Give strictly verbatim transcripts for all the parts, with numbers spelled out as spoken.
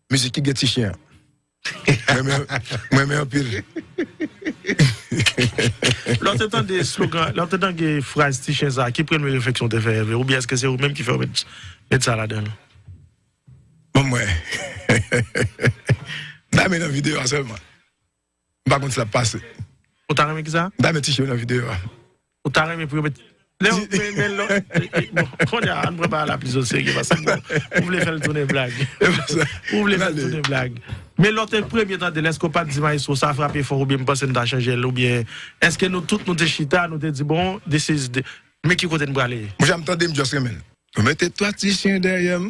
mizik ki gen ti chen an. Mwen renmen, mwen renmen anpil. Lè w te tande slogan, lè w te tande fraz ti chen sa, ki premye refleksyon w te fè, Hervé? Oubyen èske se ou menm ki fè w met, met sa ladan l? Bon, mwen. M ta renmen nan videyo a sèlman. M pa konn si l ap pase. Ou ta renmen ki sa? M ta renmen ti chen yo nan videyo a. Ou ta renmen pou yo met. Lè w men men lò. Bon, kounye a, ann pran bagay la plis o serye, paske bon, ou vle fè l tounen blag. Ou vle fè l tounen blag. Men lè w te premye tande l, èske w pa t di maestro sa frape fò oubyen m panse n ta chanje l oubyen èske nou tout nou te chita, nou te di bon, this is the, men ki kote n prale? Monchè, m tande m just renmen l. Ou mete twa ti chen dèyè m.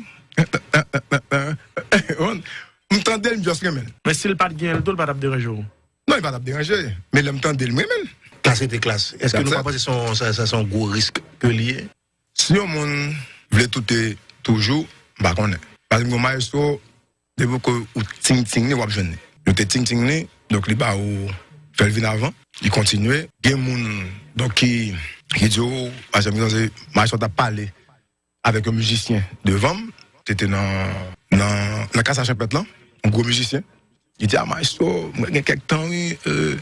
M tande l, m just renmen l. Men si l pa t genyen l tou, l pa t ap deranje w? Non, li pa t ap deranje. Men lè m tande l, m renmen l. Klas rete klas. Èske nou pa panse se yon, sa, sa se yon gwo risk ke li ye? Si yon moun vle toute toujou, m pa konnen. Paske m gen yon maestro, depi ke ou ting ting li, w ap jwenn li. Nou te ting ting li, donk li ba ou fè l vin avan, li kontinye. Gen moun, donk ki, ki di w, pa egzanp, se maestro t ap pale avèk yon mizisyen devan m, te te nan, nan, nan kasa chanpèt lan, yon gwo mizisyen. Li di, a maestro, mwen gen kèk tan, wi, euh,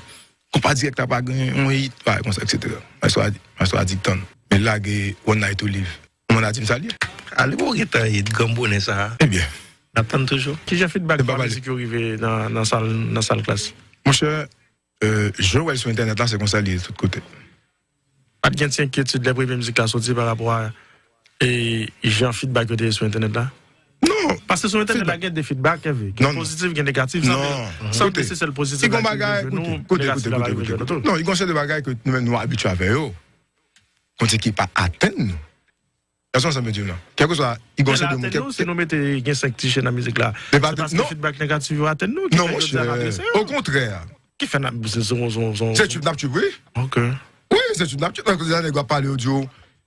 konpa dirèk la pa gen yon hit, bagay konsa, et cetera. Maestro a di, maestro a di, tann. Men lage One Night to Live. Ou konn atis sa li ye? Ale bon, ou gentan hit, granm bonè sa. Ebyen. N ap tann toujou. Kijan feedback pa mizik yo rive nan, nan sal, nan sal klas? Monchè, euh, jan w wè l sou entènèt la, se konsa li ye tout kote. Pa t gen ti enkyetid lè premye mizik la soti pa rapò a e jan feedback yo te ye sou entènèt la? Non. Paske sou entènèt la gen de feedback, Hervé. Gen pozitif, gen negatif. Sa vle di, sanble se sèl pozitif la ki rive nou, negatif la pa rive jwenn nou tou. Non, gen yon seri de bagay ke nou menm nou abitye avè yo, konn se ki pa atenn nou. Èske w konprann sa m vle di w lan? Kèlkeswa, li gon seri de moun. Kèlkeswa, si nou mete gen senk ti chen nan mizik la, se paske feedback negatif yo atenn nou ki fè jodi a n adrese yo. Okontrè. Ki fè n ap biznis zon zon zon. Se tchip n ap tchip, wi. Ok. Wi, se tchip n ap tchip. Nan kote sa nèg yo ap pale yo di w,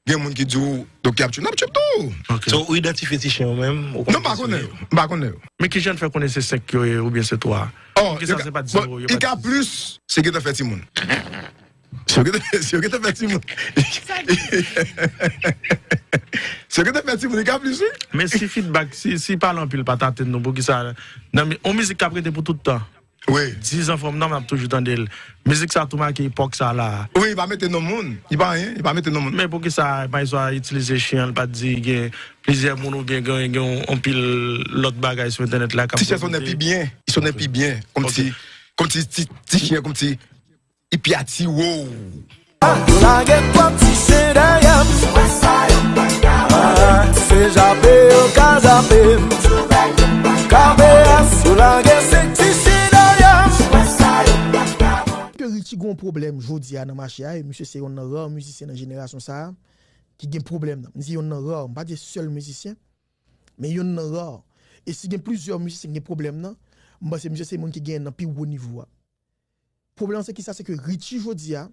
gen moun ki di w, donk y ap tchip, n ap tchip tou. Ok. So, ou idantifye ti chen yo menm? Non, m pa konnen yo. M pa konnen yo. Men kijan n fè konnen se senk yo ye oubyen se twa? Oh, poukisa se pa t zewo, yo pa t dis? Bon, i ka plis, se gentan fè timoun. Si yo gentan, si yo gentan fè timoun. Si yo gentan fè timoun, li ka plis, wi. Men si feedback, si, si pale anpil pa t atenn nou, poukisa, nan mi-, yon mizik k ap rete pou tout tan. Wi. Diz an fò m nan, m ap toujou tande l. Mizik sa tou make epòk sa la. Wi, li pa mete non moun. Li pa anyen, li pa mete non moun. Men poukisa, pa egzanp, itilize chen an, li pa t di gen plizyè moun oubyen gen, gen yon, yon pil lòt bagay sou entènèt la k ap. Ti chen sonnen pi byen. Li sonnen pi byen. Kòmsi, kòmsi ti, ti chen, kòmsi Epi a ti wo. Yo lage twòp ti chen dèyè m. Ah, se jape yo ka jape m. K B S, yo lage senk ti chen dèyè m. Ke Richie gon pwoblèm jodi a nan mache a, e misye se yonn nan rare mizisyen nan jenerasyon sa a ki gen pwoblèm nan. M di yonn nan rare, m pa di sèl mizisyen, men yonn nan rare. E si gen plizyè mizisyen ki gen pwoblèm nan, m panse misye se moun ki genyen nan pi wo nivo a. Pwoblèm nan se kisa? Se ke Richie jodi a,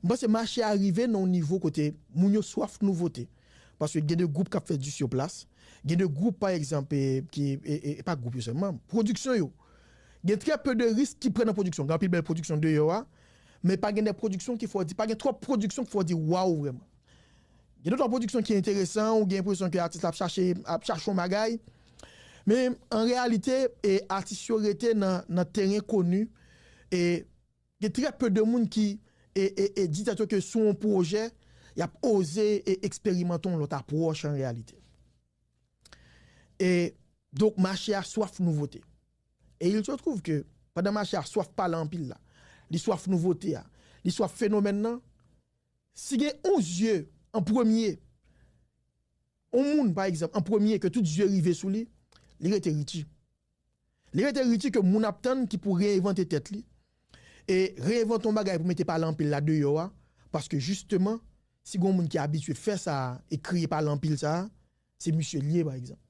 m panse mache a rive nan yon nivo kote moun yo swaf nouvote. Paske gen de gwoup k ap fè du sur place, gen de gwoup, pa egzanp, e, ki, e, e, e pa gwoup yo sèlman, pwodiksyon yo. Gen trè pe de risk ki pran nan pwodiksyon. Gen anpil bèl pwodiksyon deyò a, men pa gen de pwodiksyon ki fè w di, pa gen twòp pwodiksyon ki fè w di, waw, vrèman. Gen de twòp pwodiksyon ki enteresan, ou gen enpresyon ke atis la ap chache, ap chache yon bagay. Men, an reyalite, e, atis yo rete nan, nan teren koni, e, gen trè pe de moun ki, e, e, e, di tèt yo ke sou yon pwojè, y ap oze, e, eksperimante yon lòt apwòch an reyalite. E, donk, mache a swaf nouvote. E il se trouve ke, pandan mache a swaf pale anpil la, li swaf nouvote a, li swaf fenomèn nan, si gen yon zye an premye, yon moun, pa egzanp, an premye ke tout zye rive sou li, li rete Richie. Li rete Richie ke moun ap tann ki pou reenvante tèt li. E reenvante yon bagay pou mete pale anpil la deyò a, paske jisteman, si gen yon moun ki abitye fè sa a e kreye pale anpil sa a, se misye l ye, pa egzanp.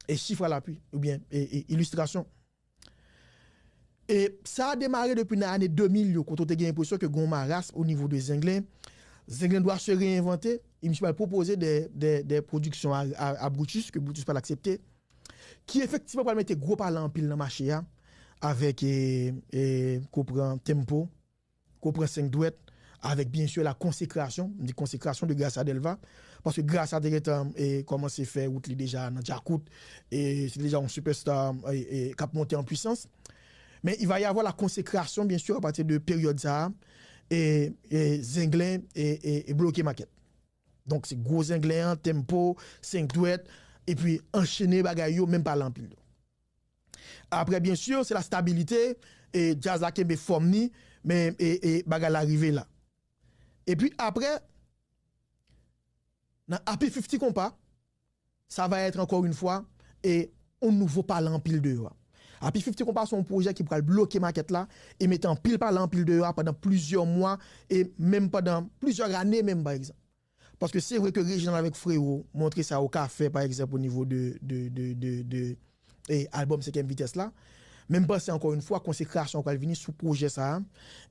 E chif alapui, oubyen, e, e ilistrasyon. E sa a demare depi nan ane de mil yo, kote w te gen enpresyon ke gen yon marasm o nivo de Zenglen. Zenglen dwa se reenvante, e misye pral pwopoze de, de, de pwodiksyon a, a, a Brutus, ke Brutus pral aksepte, ki efektivman pral mete gwo pale anpil nan mache a, avèk, e, e, ke w pran Tempo, ke w pran Senk Dwèt, avèk byen si la konsekrasyon, m di konsekrasyon de Gracia Delva, paske Gracia te gentan e, kòmanse fè wout li deja nan djakout, e se deja yon superstar e, e, k ap monte an pwisans. Men il va y avoir la consécration, bien sûr, à partir de peryòd sa a, e, e Zenglen e, e, e bloke makèt. Donk, se gwo Zenglen an, tempo, senk dwèt, epi anchene bagay yo, menm pale anpil. Apre, bien sûr, c'est la stabilité, e djaz la kenbe fòm ni, men e, e bagay la rive la. Epi apre, nan Happy fifty Konpa, sa va èt ankò yon fwa e yon nouvo pale anpil deyò a. Happy fifty Konpa se yon pwojè ki pral bloke makèt la e mete anpil pale anpil deyò a pandan plizyè mwa e menm pandan plizyè ane menm pa egzanp. Paske se vre ke Reginald avèk Frero montre sa yo ka fè pa egzanp o nivo de, de, de, de, de e albòm senkyèm vitès la. Men m panse ankò yon fwa konsekrasyon pral vini sou pwojè sa a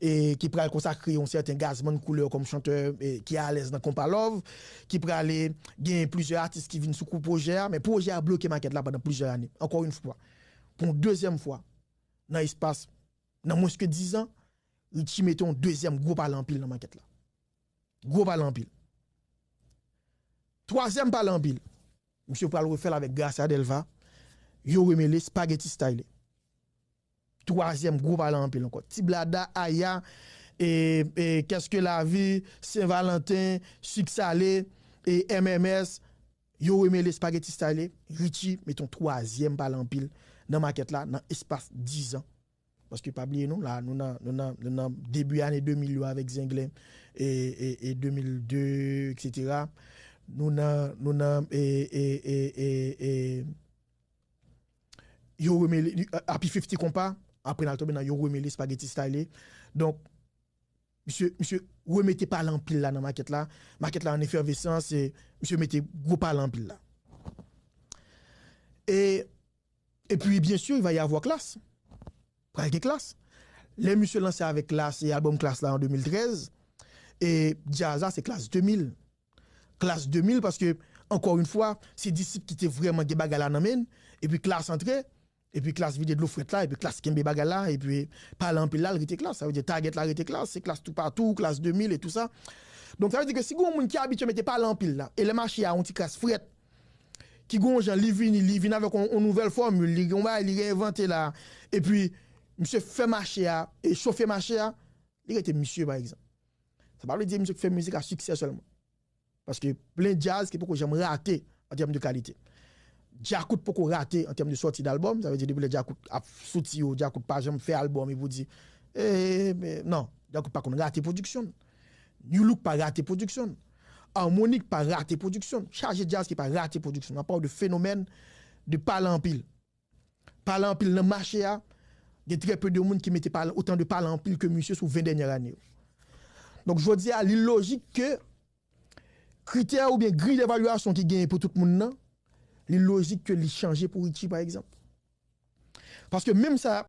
e ki pral konsakre yon sèten Gazman Couleur kòm chantè e ki alèz nan konpa love, ki prale gen plizyè atis ki vin sou kou pwojè a, men pwojè a bloke makèt la pandan plizyè ane. Ankò yon fwa, pou yon dezyèm fwa, nan espas, nan mwens ke diz an, Richie mete yon dezyèm gwo pale anpil nan makèt la. Gwo pale anpil. Twazyèm pale anpil. Misye pral refè l avèk Gracia Delva. Yo remele Spaghetti Style. Twazyèm gwo pale anpil ankò. Ti Blada, Aya, e, e, Qu'est-ce que la vie, Saint Valentin, Sik Sale, e M M S, yo remele Spaghetti Style. Richie mete yon twazyèm pale anpil nan makèt la, nan espas diz an. Paske pa bliye non, la, nou nan, nou nan, nou nan debi ane de mil yo avèk Zenglen, e, e, e de mil de, etsetera. Nou nan, nou nan, e, e, e, e, e, yo remele, Happy fifty Konpa, apre n al tonbe nan yo remele Spaghetti Style. Donk, misye, misye remete pale anpil la nan makèt la. Makèt la an efèvesans, e misye mete gwo pale anpil la. E, epi, bien sûr, il va y avoir Klass. Pral gen Klass. Lè misye lanse avèk Klass e albòm Klass la an de mil trèz, e djaz la se Klass de mil. Klass de mil paske, ankò yon fwa, se disip ki te vrèman gen bagay la nan men l, epi Klass antre, epi Klass vide dlo frèt la, epi Klass kenbe bagay la, epi pale anpil la, l rete Klass. Sa vle di target la rete Klass, se Klass toupatou, Klass de mil e tou sa. Donk, sa vle di ke si gen yon moun ki abitye mete pale anpil la, e lè mache a yon ti kras frèt, ki gen yon jan li vini, li vin avèk yon, yon nouvèl fòmil, li gen yon bagay, li reenvante la, epi misye fè mache a, e chofe mache a, li rete misye, pa egzanp. Sa pa vle di misye k fè mizik a siksè sèlman. Paske plen djaz ki poko janm rate an tèm de kalite. Djakout poko rate an tèm de sòti dalbòm, sa vle di depi lè Djakout ap soti yo, Djakout pa janm fè albòm epi w di, e, men, non, Djakout pa konn rate pwodiksyon l. New Look pa rate pwodiksyon l. Harmonik pa rate pwodiksyon l. Chaje djaz ki pa rate pwodiksyon l. Anpaw de fenomèn de pale anpil. Pale anpil nan mache a, gen trè pe de moun ki mete pale, otan de pale anpil ke misye sou ven dènyè ane yo. Donk, jodi a, li lojik ke kritè oubyen griy devalyasyon ki genyen pou tout moun nan, li lojik ke li chanje pou Richie, pa egzanp. Paske menm sa,